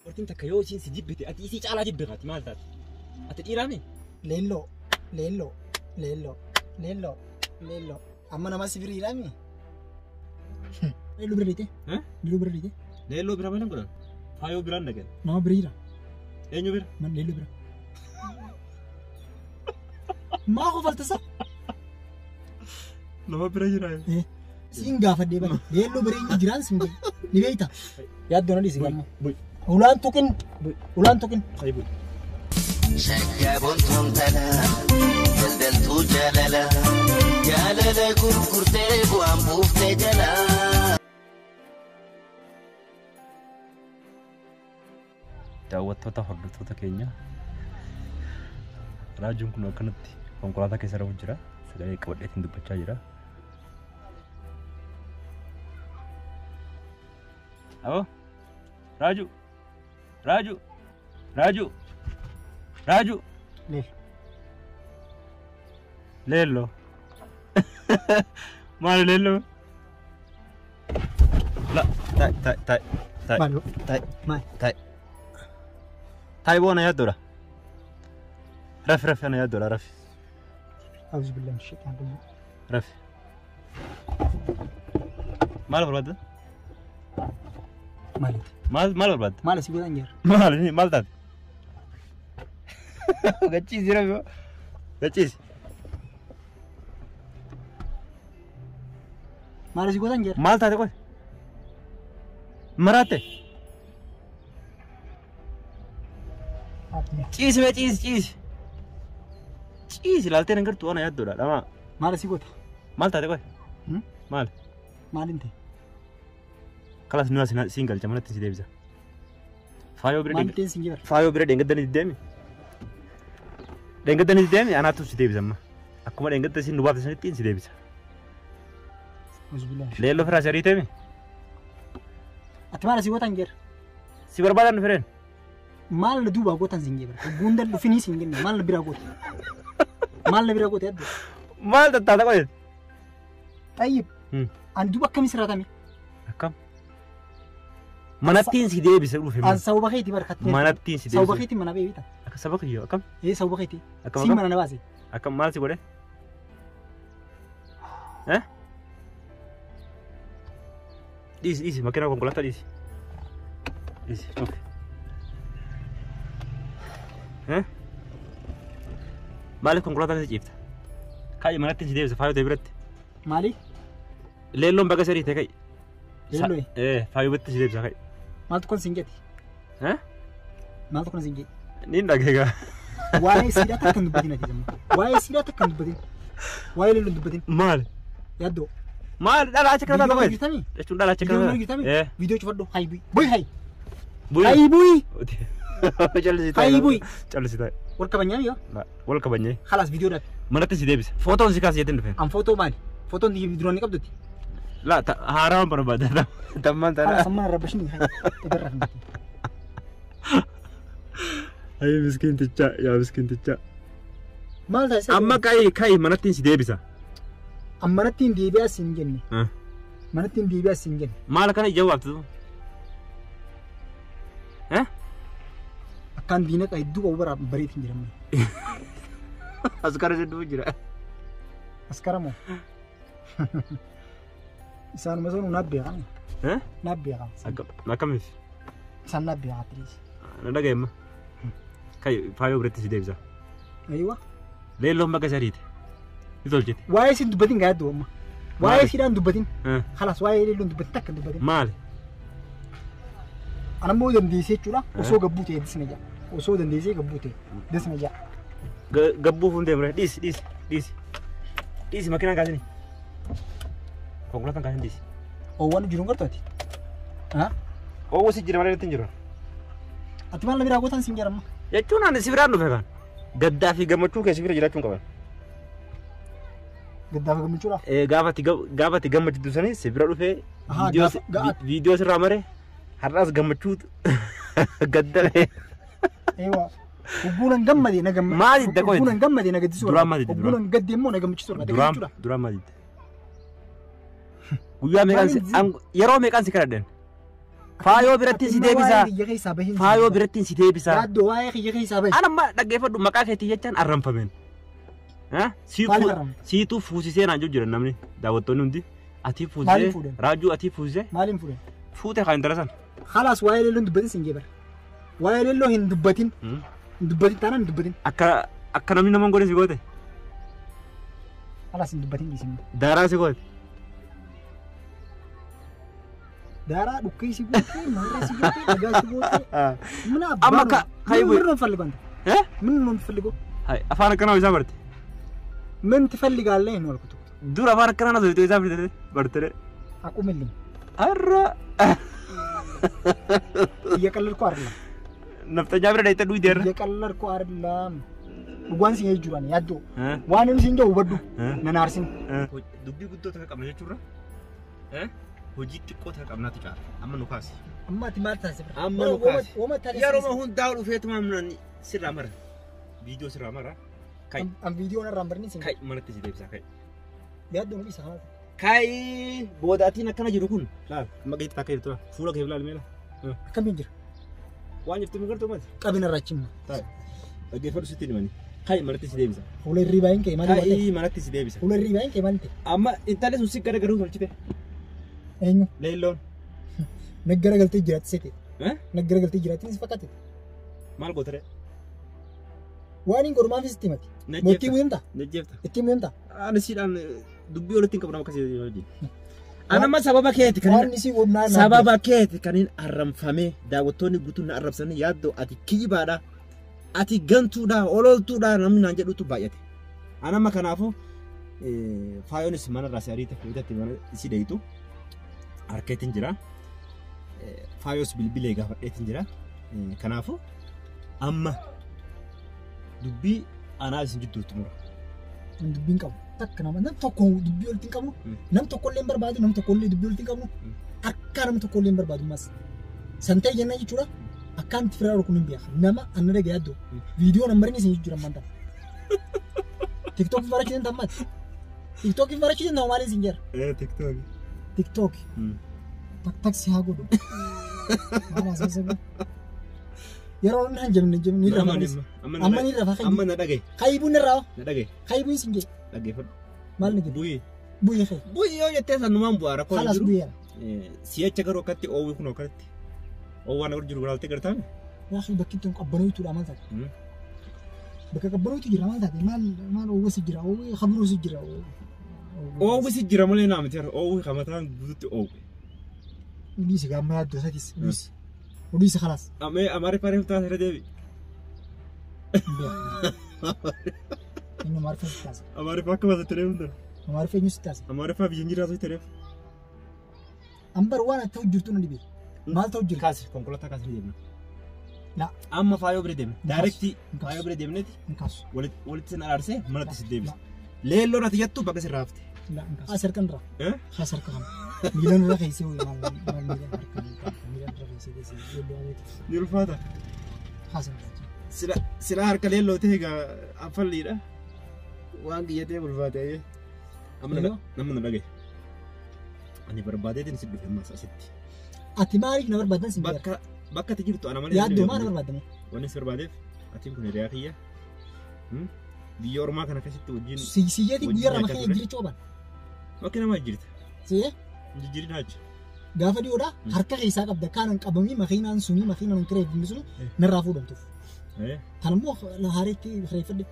Dubartiin takka yoo isiin si jibbite ati isii caalaa jibbe kaati maal taate? Ati dhiiraami? Leelloo, leelloo, leelloo, leelloo, leelloo. Amma nama si biriiraami? Leelloo bira dhiite? Leelloo bira dhiite? Leelloo bira maal godhan? Faayoo biraan dhaqan. Nama biriira. Eenyu bira? Man leelloo bira. Maa kofaltasa? Nama bira jira. Siin gaafadhee bane. Leelloo bira eenyu jiraan siin jedhe. Ni beekta? Yaaddoo na dhiisi gamma. Bu'i. Ulaan tuqin. Ulaan tuqin. Ayi bu'i. Shaggaboon tana daldaltuu jaalala jaalala gurgurtee bu'aan buuftee jala. Daawwattoota hordoftoota keenya raajuun kun akkanatti konkolaataa keessa rafu jira. Sagalee qabadheetiin dubbachaa jira. Aboo Raajuu Raajuu Raajuu Raajuu Leelloo. Leelloo maali leelloo? La ta'i ta'i ta'i ta'i Maali? ta'i Maali? ta'i ta'i boona yaaddoodha. Rafi rafi ana yaaddoodha rafi Auzu billahi min shaitaan rajiim. rafi. Maal barbaadda? Maaliiti? Maal maal barbaadda? Maal asii godhan jira? Maal maal taate? Gachiisi rafi gachiisi. Maal asii godhan jira? Maal taate qoy? Maraatte? Ciisi mee ciisi ciisi. Ciisi ilaaltee nan gartuu ana yaaddoodha dhamaa. Maal asii goota? Maal taate qoy? Hmm? Maal? Maal hin ta'e? Kalas nu as siin galcha manatti si deebisa. Faayoo bira Maal dheenga ta'een siin jira? faayoo bira dheengaddanii deemi. Dheengaddanii deemi anaatu si deebisa amma. Akkuma dheengadda siin nu baafte sanitti si deebisa. Auzu billahi. Leelloo firaa si ariiteemi. Ati maal asii gootan jira? Si barbaadan nu fireen. Maal na duubaa gootan siin jira? Gunda dhufinii siin jenne maal na biraa goota? Maal na biraa goota yaaddoo? Maal tattaata qoy? Xayyib. Hmm. Ani duuba akkamii sirraatame? Akkam? Manattiin si deebisa dhufe. An sababa keetii barkattee. Manattiin si Sababa deebisa. keetii mana beekta. Akka saba kiyyoo akkam? Ee sababa keetii. Akkam Siin akkam? mana na baase. Akkam maal si godhe? Eh? Dhiisi dhiisi makiinaa konkolaataa dhiisi. Dhiisi cufi. Eh? Maaliif konkolaataa keessa ciifta? Ka'i manatti si deebisa faayoo ta'e biratti. Maali? Leelloon baga sadii ta'e ka'i. Leelloo? Eh faayoo biratti si deebisa ka'i. Maaltu kun siin jedhe? Eh? Maaltu kun siin jedhe? Niin dhageegaa. Waa'ee siidhaa takka hin dubbatin ati zamma. Waa'ee siidhaa takka hin dubbatin. Waa'ee leelloo hin dubbatin. Maali? Yaaddoo. Maali dhala achi kana Viidiyoo taate qoy? jirtami? Jechuun dhala achi Viidiyoo kana. jirtami? Eh. Viidiyoo cufadhu. Hayi bu'i. Bu'i hayi. Bu'i. Hayi bu'i. Callisi taa'e. Hayi bu'i. Callisi taa'e. Wal kabajnaa yoo? Wal kabajnee. Khalaas viidiyoo dhabe. Manatti si deebisa. Footoon si kaase jettiin dhufeen. An footoo maali? Footoon duraan ni qabdutti. La haaraan barbaada. Tammaan tana. Khalaas amma rabbashni hayi. Ibarra fi. Ayi miskiinticha yaa miskiinticha. Maal taasisa? Amma ka'i ka'i manatti si deebisa. An manatti hin deebi'aa siin jenne. Manatti hin deebi'aa siin jenne. Maal akkana ija waabtu? Eh? Akkaan diina hedduu qabu bara bareetiin jedhamne. Askara hedduu jira. Askara moo? Isaanuma sun naaf beekan. Eh? Naaf beekan. Akkamiif? Isaan naaf beekan atleast. Na dhaga'e amma. Ka'i faayoo biratti si deebisa. Ayiwa. Leelloon bakka sadiiti. Ni tolchite. Waa'ee siin dubbatin gaa yaaddu amma. Waa'ee Maali? siidhaan dubbatin. Eh. Khalaas waa'ee leelloon dubbatin takka hin dubbatin. Maali? An ammoo dandeessee jechuudha. Osoo gabbuu ta'e disna ja'a. Osoo dandeessee gabbuu ta'e disna ja'a. Gabbuuf hin deemre. Dhiisi dhiisi dhiisi. Dhiisi makiinaan kaasini. Konkolaataan kaasin dhiisi. Oowwan jiru hin gartuu ati? Haa? Oowwa si jira malee natti hin jiru. Ati maal na biraa gootan siin jedhamma? Jechuun ani si biraan dhufe kan. Gaddaa fi gammachuu kee si bira jiraachuun qaban. Gaddaa fi gammachuudhaaf. Gaafa ati gammachiitu sanii si bira dhufee Ahaa, viidiyoo sirraa mare har'aas gammachuu gadda Eewa. Hogguunan gammade na gamma. Maal idda qoyte? Hogguunan gammade na gaddisuu Duraan maal idda duraan? Hogguunan gadde immoo na gammachiisuu barbaade. Duraan Jechuudha. duraan maal idda? Guyyaa meeqaan si yeroo meeqaan si kadhadhen? Faayoo biratti si deebisa. Faayoo biratti si deebisa. Yaaddoo waa'ee kiyya keessaa bahi. Ana amma dhaggeeffadhu maqaa keetii jechaan arranfameen. Siituu fuusisee naan jiru namni daawwattoonni hundi. Atii fuusisee raajuu atii fuusisee. Maaliin fuudhan? Fuutee kan intala sana. Khalaas waa'ee leelloo hin dubbatin siin jee bara. Waa'ee leelloo hin dubbatin. Hin dubbatin taanaan hin dubbatin. Akka namni nama hin godhe si goote. Khalaas hin dubbatin dhiisin. Daaraa si goote. Daaraa dhukkee si goote, maarraa si goote, dhagaa si goote. Mana Amma ka ምን ነው የምትፈልገው አንተ? ምን ነው የምትፈልገው? አይ afaan akkanaa isaa barte. ምን ትፈልጋለህ ነው አልኩት። Dura afaan akkanaa na sochii isaa barte. አቁምልኝ። ኧረ እየቀለድኩ አይደለም። ነፍጠኛ bira dhayxee dhuyiteerra. እየቀለድኩ አይደለም. Dhugaan si jechuudhaan yaaddoo waan inni siin jedhu hubadhu nan aarsin. Dubbii guddoo takka qabna jechuurra hojii xiqqoo takka qabnaatu caala. Amma nu kaasi. Amma ati maal taasifta? Amma nu kaasi. Yeroo hundaa dhufeetuma sirraa mara. Viidiyoo sirraa mara. Kai. An viidiyoo narraa hin barni siin. Kai manatti si deebisa kai. Yaaddoo nu dhiisa haala. Kai booda atiin akkana jiru kun laal amma gadi takka jirtu fuula kee ilaali meela. Akkamiin jira? Waan jirtu migartuu mati. Qabina irraa achimma. Dhaggeeffadhu sitti himani. Kai manatti si deebisa. Fuula hirribaa hin ka'e maal ta'e? Kai manatti si deebisa. Fuula hirribaa hin ka'e maal ta'e? Amma intalli sun si garagaruun tolchite. Eenyu? Leelloon. Naggara galtee jiraatti seete. Naggara galtee jiraatti si fakkaate. Maal gootere? Waan hin godhu maafis itti himati? Mootii muhimta? Najjeefta. Itti muhimta? Ani siidhaan dubbii walitti hin qabu nama akkasii wajjin. Ani amma sababa keeti kan sababa keeti kan hin arramfamee daawwattoonni guutuun na arrabsanii yaaddoo ati kijibaadha. Ati gantuudha ololtuudha namni naan jedhutu baay'ate. Ani amma kanaafuu faayoonis manarraa si ariite fuutatti mana si deeyitu harkeetiin jira. Faayoos bilbilee gaafadheetiin jira. Kanaafuu amma dubbii anaa isin jidduutti mura. Dubbiin qabu. Takka nama nam tokko dubbii walitti hin qabnu. Nam tokkollee hin barbaadu nam tokkollee dubbii walitti hin qabnu. Akka nam tokkollee hin barbaadu mas. Santee jenna jechuudha. Akkaan itti firaa kun hin beekan. Nama anna dhagaa yaaddoo. Viidiyoo nambarni isin jijjiiran maanta. Tiktookii barachuun tammaati. Tiktookii barachuun nama maaliin isin jira? Tiktookii. Tiktookii. Tak taksi haa godhu. Maal haasawaa Yeroo inni hin jemne jemne ni rafa. Amma ni rafa. Amma na dhagaye. Kayibuu ni rafa. Na dhagaye. Kayibuu isin jee. Dhaggeeffadhu. Maal ni jedhu? Bu'ii. Bu'ii kee. Bu'ii yoo jettee sanumaan bu'aa rakkoo hin jiru. Kalaas bu'eera. Si'acha garuu akkatti oowwi kun akkatti. Oowwaan agar jiru galaaltee gartaame. Yaaqii bakki tun qabbanootuudha maal taate? Bakka qabbanootu jira maal taate? Maal maal oowwasi jira? Oowwi khamruusi jira. Oowwisi jira malee naa miti oowwi kamataan guututti oowwe. Dhiisi gaamma yaaddoo isatis dhiisi. Dhiisi khalaas. Amee amaariffaa reef taasisa deebi. Inni amaariffaa si taasisa. Amaariffaa akka baasatti reef hunda. Amaariffaa eenyu si taasisa? Amaariffaa biyya hin jiraatu reef. Ambar waan ati ta'u jirtu na dhibee. Maal ta'u jira? Kaasi konkolaataa kaasi deemna. La. Amma faayoo bira deemna. Daarektii faayoo bira deemneeti. Hin kaasu. Walitti sin araarsee manatti si deebisa. Leelloon ati jettu bakka sirraa hafte. La hin kaasu. As harka irraa. As harka kana. Miilaan irra keessee wayii maal maal miilaan harka miilaan irra keessee keessee leelloo ameeti. Ni ulfaata. Kaasi irraa. Sila sila harka leelloo ta'e egaa affalliidha. Waan kiyyatee ulfaate. Amma na dhagaye. Ani barbaadeetiin si dhufe ammas asitti. Ati maaliif na barbaadan sin Bakka bakka ati jirtu ana malee. Yaaddoo maal na barbaadame? Wanni si barbaadeef atiin kun hiriyaa kiyya. Biyya ormaa kana keessatti wajjin. Siyyeeti guyyaa irraa makina jijjiirri cooban. Makina maal jijjiirta? Siyyee? Jijjiirin haaji. Gaafa dhiyoodha harka keessaa qabda kaanan qabamii makiinaan suni makiinaan kireeffamni suni narraa fuudhamtuuf. Kan immoo haareetti kireeffadhe.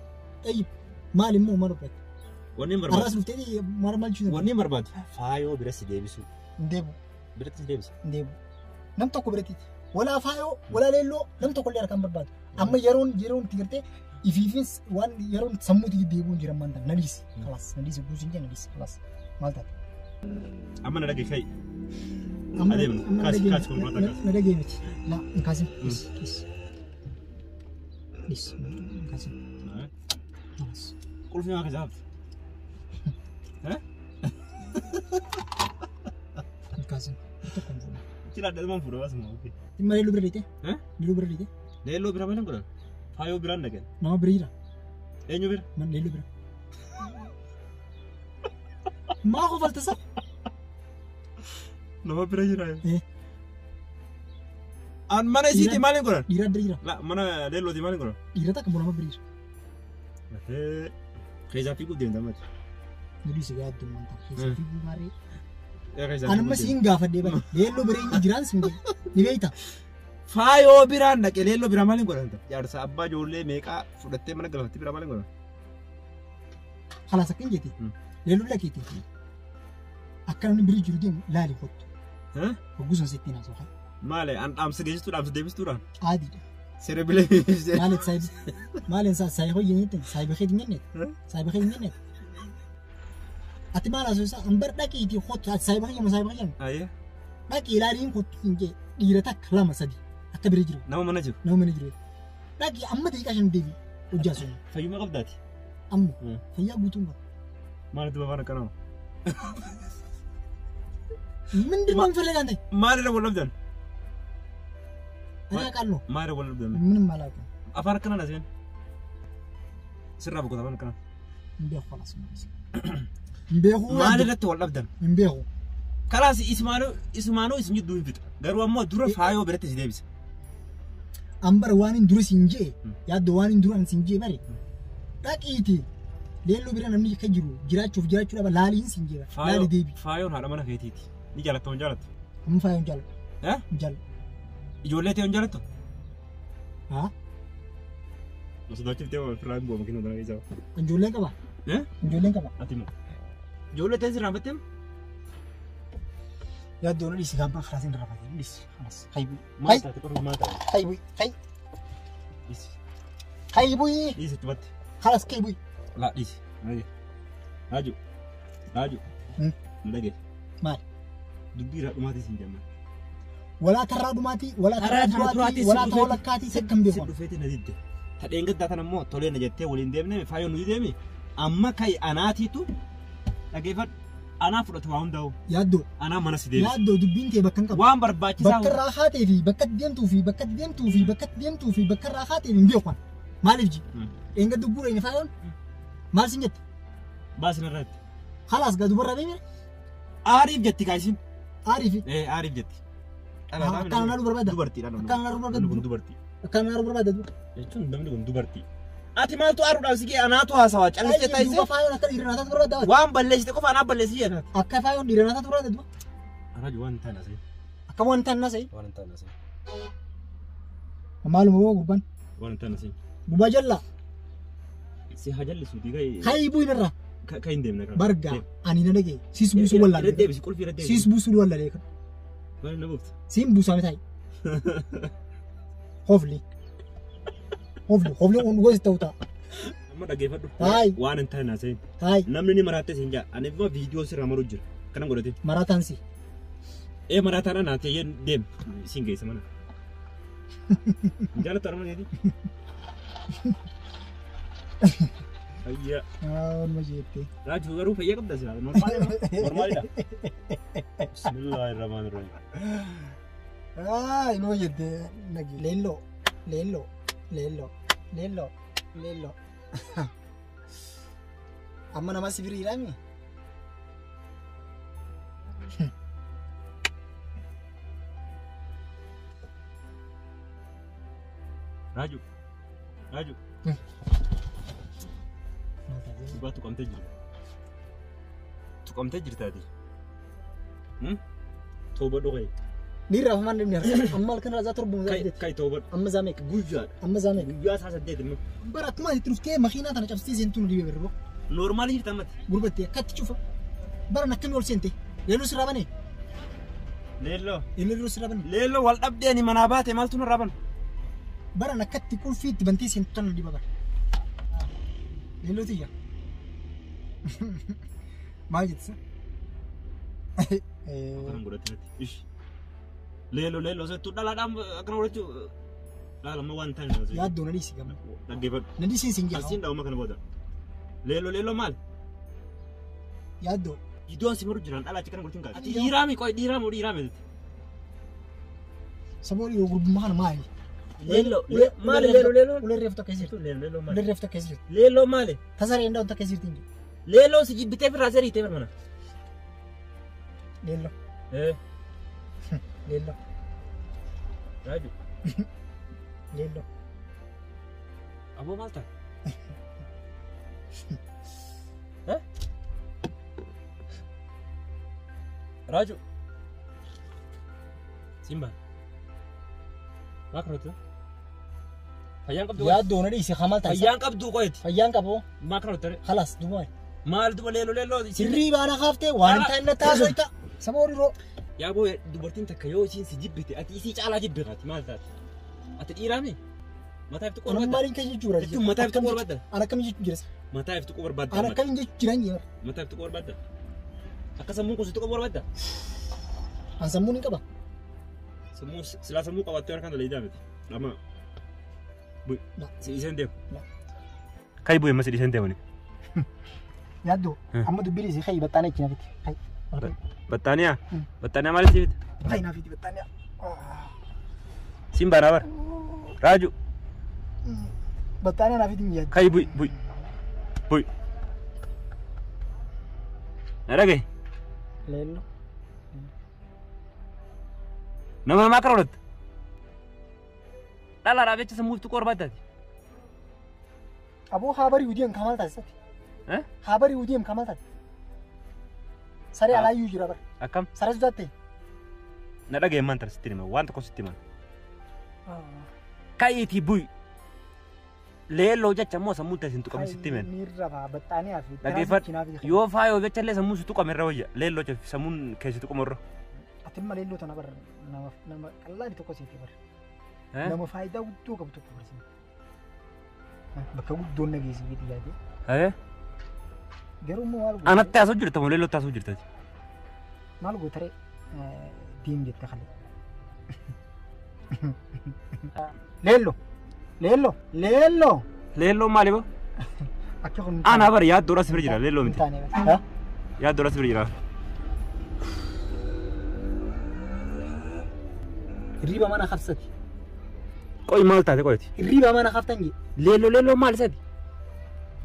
Xayyib maal immoo maal barbaadde? Wanni hin barbaadu. Har'as dhuftee maal maal jechuudha? Wanni hin barbaadu. Faayoo bira si deebisu. Hin deebu. Biratti si deebisa. Hin deebu. Nam tokko biratti walaa faayoo walaa leelloo nam tokko illee harkaan barbaadu. Amma yeroon yeroon itti gartee ifiifis waan yeroon sammuutti deebi'uun jiran maal ta'a? Na dhiisi. Khalaas na dhiisi guusin jee na dhiisi. Khalaas maal taate? Amma na dhagaye kai. Adeemna. Kaasi kaasi konkolaataa kaasi. Na dhagaye miti. La hin kaasin. Dhiisi dhiisi. Dhiisi hin kaasin. Khalaas. Qulfii maa keessa hafte? Hin kaasin. Tokko hin fuudhu. Jira dhadhumaan fuudha baasuma. Dhimma leelloo bira dhiite? Leelloo bira dhiite? Leelloo bira maal godhan? Faayoo biraan dhaqan. Nama bira jira. Eenyu bira? Man leelloo bira. Maa kofalta sa? Nama bira jira. An mana isiiti maaliin godhan? Dhiira bira jira. La mana leellooti maaliin godhan? Dhiira takka mulama bira jira. Keessaa fiiguuf deemta ammati. Nidhi si gaaddummaan ta'a. Keessa fiiguu maaree. Anuma siin gaafadhee bara. Leelloo bira inni jiraan siin jedhe. Ni beekta. Faayoo biraan dhaqee leelloo biraa maaliin godhan? Jaarsa abbaa ijoollee meeqaa fudhattee mana galfattee biraa maaliin godhan? Khalaas akkan jette. Leelloo lakeeti. Akka namni bira jiru deemu laali kottu. Hoggusan sitti naasoo. Maali an dhaamsa geessituu dhaamsa deebistuudhaan? Adiidha. Serebilee. Maaliif saayibi? Maaliin saayiba hojii hin jettan? Saayiba keeti hin jenne? Saayiba keeti hin jenne? Ati maal haasoo isaa ambar dhaqiitii kottu ati saayiba keenya saayiba keenya. Ayyee. Dhaqii ilaaliin kottu hin jee dhiira takka lama sadi akka bira jiru. Nama mana jiru. Nama mana jiru. Dhaqii amma daqiiqaa 5 deebi hojjaa sun. Fayyummaa qabdaati. Amma fayyaa guutuun qaba. Maaliif duba afaan akkanaa? ምንድን ነው የምፈልግ አንተ? Maalirra wal dhabdan? እኔ አውቃለሁ። Maalirra wal dhabdan? ምንም አላውቅም። Afaan akkanaa na seen. Sirraa boqota afaan akkanaa. እንቤኹ خلاص እንቤኹ Maalirratti wal dhabdan? እንቤኹ Kalaas isumaanuu isin jidduu hin fixa. Garuu ammoo dura faayoo biratti si deebisa. አንበር ዋኒን ዱር ሲንጄ ያዶ ዋኒን ዱር ሲንጄ በሬ dhaqiiti leelloo bira namni akka jiru jiraachuuf jiraachuu dhaba laaliin siin jira laali deebi. Faayoon haadha mana keetiiti. Ni jaalattu hin jaalattu? Amma faayoon jaaladhu. Hin jaaladhu. Ijoollee ta'e hin jaalattu? Haa? Sodaachifte ofirraa hin bu'u makiinota kana keessaa. Ijoolleen qaba. Ijoolleen qaba. Ati immoo. Ijoollee ta'e sirraa batteem? Yaaddoon dhiisi gaabbaa karaa siin irraa fatee dhiisi. Kanas haybu'i. Maal taate qorri maal taate? Haybu'i. Hay. Dhiisi. Haybu'i. Dhiisi achumatti. Kanas kaybu'i. Laa dhiisi. Raaju. Raaju. Na dhagaye. Maali? Dubbii irraa dhumaatii siin jedhama. Walaa tarraa dhumaatii, walaa tarraa duraatii, walaa tarraa lakkaatii sakkam beeku. Si dhufeeti na didde. Tadheen gaddaa tan ammoo tolee na jettee waliin deemnee faayoon nuti deemi. Amma kai anaatiitu dhageeffadhu. Anaa fudhatu waa hundaa'u. Yaaddoo. Anaa mana si deebisa. Yaaddoo dubbiin tee bakka hin qabu. Waan barbaachisaa. Bakka irraa haatee fi bakka deemtuu fi bakka deemtuu fi bakka deemtuu fi bakka irraa haatee hin beeku. Maaliif ji? Eenga dubbuu dheenye faayoon? Maal siin jette? Baasina irratti. Khalaas gaa dubarraa beemire? Aariif jetti kaayisin. Aariif? Aariif jetti. Akkaan naaduu barbaada. Dubartiidha. Akkaan naaduu barbaada. Kun dubartii. Akkaan naaduu barbaada. Jechuun namni kun dubartii. Ati maaltu aaruudhaaf si ga'e anaatu haasawaa callistee taasisee. Duuba faayoon akka dhiira naataatu barbaada. Waan balleessite qofa anaa balleessii jedha. Akka faayoon dhiira naataatu barbaada duuba. Anaa waan hin taane asii. Akka waan hin taane asii. Waan hin taane asii. Maaluma hoo gurbaan? Waan hin taane asii. Gubbaa jallaa. Si haa jallisuutii kai. Kai bu'in irraa. Kai hin deemne. Bargaa ani na dhagaye siis buusuu wallaalee. Irra deebisi qulfii irra deebisi. Siis buusuu wallaalee. Maal na buufta? Siin buusaa miti. Hofli. Hofli hofli kun gosi ta'u ta'a. Amma dhaggeeffadhu. Haay. Waan hin taane haasa'in. Haay. Namni ni maraattee siin jaa. Ani immoo viidiyoo sirraa maru jira. Kana godhate. Maraataan si. Ee maraataan anaa ta'ee deem. Siin geessa mana. Jaalattu armaan keetii. Fayyaa. Waanuma jettee. Raajuu garuu fayyaa qabda silaa. Normaalidha. Bismillahirrahmanirrahim. Haa inuma jettee nagi. Leelloo leelloo leelloo leelloo leelloo. Amma nama si biriidhaami? Raajuu. Raajuu. Dhugaa tuqamtee jirta. Tuqamtee jirtaati. Toobadhu kai. Dhiirri afumaan dhibni harka. Amma halkan irraa torba Kai kai toobadhu. Amma zaa meeqa? Guyyaadha. Amma zaa meeqa? Guyyaa isaa 8 immoo. Bara akkuma itti dhuftee makiinaa tana cabsitee seentuu nu dhibee birroo. Noormaali jirta ammatti. Gurbattee akkatti cufa. Bara akkamii ol seente? Leelloo sirraa banee? Leelloo. Leelloo sirraa banee? Leelloo wal dhabdeeni manaa baate maaltu narraa bana? Bara akkatti qulfii itti bantee seentu tana nu dhiba bara. Leelloo tiyya. Maal jettisa? Akkanaan godhatte natti. Ish. Leelloo leelloo settuu dhalaadhaan akkana godhachuu laala amma waan taane. Yaaddoo na dhiisi gama. Dhaggeeffadhu. Na dhiisiin siin jedha. Asiin dhaa'uma kana booda. Leelloo leelloo maali? Yaaddoo. Iddoon si maru jiran dhalaa achi kana godhachuun kaase. Ati dhiiraami qoy dhiiraami dhiiraami jetti. Saboo dhiiroo gurbummaa kana maali? Leelloo maali leelloo leelloo? Ulee reeftu akka jirtu. Leelloo maali? Ulee reeftu akka jirtu. Leelloo maali? Tasaree hin daawwatu akka jirtu hin jiru. Leelloo si jibbitee firraa seeriitee mana. Leelloo. Leelloo. Raaju. Leelloo. Aboo maal ta'a? Raaju. Simba. Maa kanatu? Fayyaan qabdu. Yaaddoo na dhiisi hamal ta'a. Fayyaan qabdu qo'eeti. Fayyaan qabu. Maa kanatu? Halas dumaa. Maal duba leelloo leelloo. Sirrii baana kaaftee waan hin taane taasifta. Saba horiiroo. Yaa boo dubartiin takka yoo isiin si jibbite ati isii caalaa jibbitaati maal taate? Ati dhiiraami? Mataa iftu Anam qorbaadda. maaliin kee jechuudha. Jechuun mataa iftu qorbaadda. Ana akkam jechuu jira. Mataa iftu qorbaadda. Ana akkam jechuu jiran jira. Mataa iftu qorbaadda. Akka sammuun kun sitti qorbaadda. An sammuun hin qaba. Sammuu silaa sammuu qabattee harkaan dalagaa miti. Lama. Bu'i. Si dhiiseen deemu. Kai bu'i amma si dhiiseen deemani. Yaaddoo amma dubbiin isii kai baxxaana ichi naafiti. Kai. Baxxaaniyaa? Baxxaaniyaa maaliif siifiti? Kai naafiti baxxaaniyaa. Siin baanaa bara. Raaju. Baxxaaniyaa naafiti hin yaaddu. Kai bu'i bu'i. Bu'i. Na dhagaye. Leelloo. Nama namaa akka roolatte. Dhalaadhaaf jecha sammuu iftu qorbaaddaati. Aboo haa barii deem kamal taasisati. Haa barii deem kamal taate. Saree alaayyuu jira bara. Akkam? Saree sodaatte. Na dhagaye maan tara sitti hima waan tokko sitti hima. Ka'iitii bu'i. Leelloo jecha immoo sammuun taasisin tuqame sitti hime. Ni rafaa baxxaaniyaa fi. Dhaggeeffadhu. Yoo faayoo jecha illee sammuun si tuqame irra wayya. Leelloo jecha sammuun keessi tuqamu irra. Ati malee leelloo tana bara nama qallaan tokko sitti bara. Nama faayidaa guddoo qabu tokko barsiisa. Bakka guddoon na geessi jedhi yaade. Garuu immoo maal goota? Anatti haasoo jirta moo leellootti haasoo jirta? Maal goota ree? Deem jette kalee. Leelloo! Leelloo! Leelloo! Leelloo maali boo? Akka kun. Ana bara yaaddoodha si bira jira leelloo miti. Yaaddoodha si bira jira. Hirriba mana hafsati. Qo'i maal taate qo'eeti? Hirriba mana haftan jee. Leelloo leelloo maal isaati?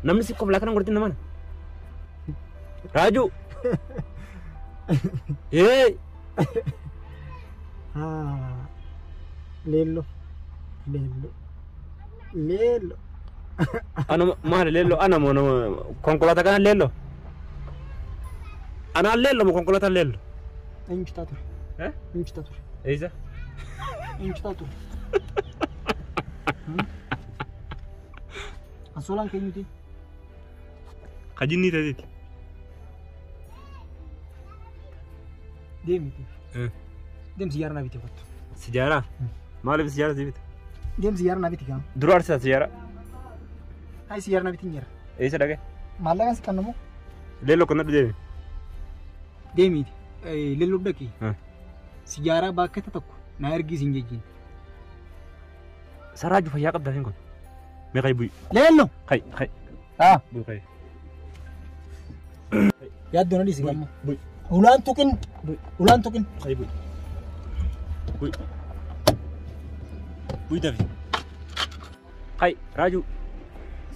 Namni si koflaa kana godhatin namana. Raaju. Hey. Leelloo. Leelloo. Leelloo. Ana maali leelloo ana moo nama konkolaataa kana leelloo? Anaan leelloo moo konkolaataan leelloo? Eenyutu ture? Eenyutu ture? Eessa? Eenyutu ture? Ansolaan keenyuti? Kajinni ta'eeti. Deemiti. Deem siyaara naa biti kottu. Sijaara? Maaliif sijaara si bita? Deem siyaara naa biti gaama. Dura arsisaa sijaara. Hai siyaara naa biti hin jira. Eessa dhaqee? Maallaqaan si kennamu? Leelloo kan nadhu deemi. Deemiti. Leelloo dhaqi. Sijaara baakata tokko naa ergis hin jejjiin. Saraaju fayyaa qabdaa hin kun. Mee kai bu'i. Leelloo. Kai kai. Bu'i kai. Yaaddoo na dhiisi gamma. Bu'i. Ulaan tuqin. Ulaan tuqin. Kai bu'i. Bu'i. Bu'i dafi. Kai Raaju.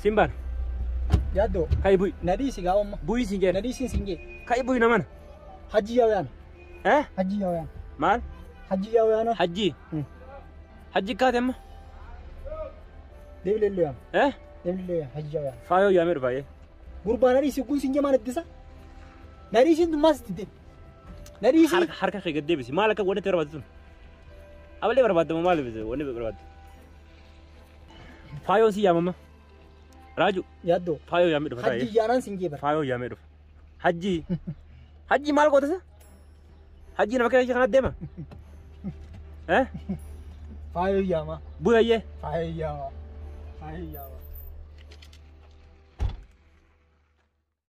Simbaan. Yaaddoo. Kai bu'i. Na dhiisi gaa'omma. Bu'i siin jee. Na dhiisi siin jee. Kai bu'i namana. Hajji yaa'u yaana. Hajji yaa'u yaana. Maal? Hajji yaa'u yaana. Hajji. Hajji kaate amma. Deebi leelloo yaana. Deebi leelloo yaana. Hajji yaa'u yaana. Faayoo yaamee dhufa baay'ee. Gurbaa na dhiisi kun siin jee maal ittisa? Na dhiisiin maas itti. Na dhiisi. Harka kee gad deebisi. Maal akka wanti barbaaddu sun? Abalee barbaaddamu maal wanni barbaaddu? Faayoon si yaamama. Raaju. Yaaddoo. Faayoo yaamee dhufa. Hajji yaanaan siin jee bara. Faayoo yaamee dhufa. Hajji. Hajji maal goota isa? Hajji nama keessa kanatti deema. Faayoo yaama. Bu'ayyee. Faayoo yaama. Faayoo yaama.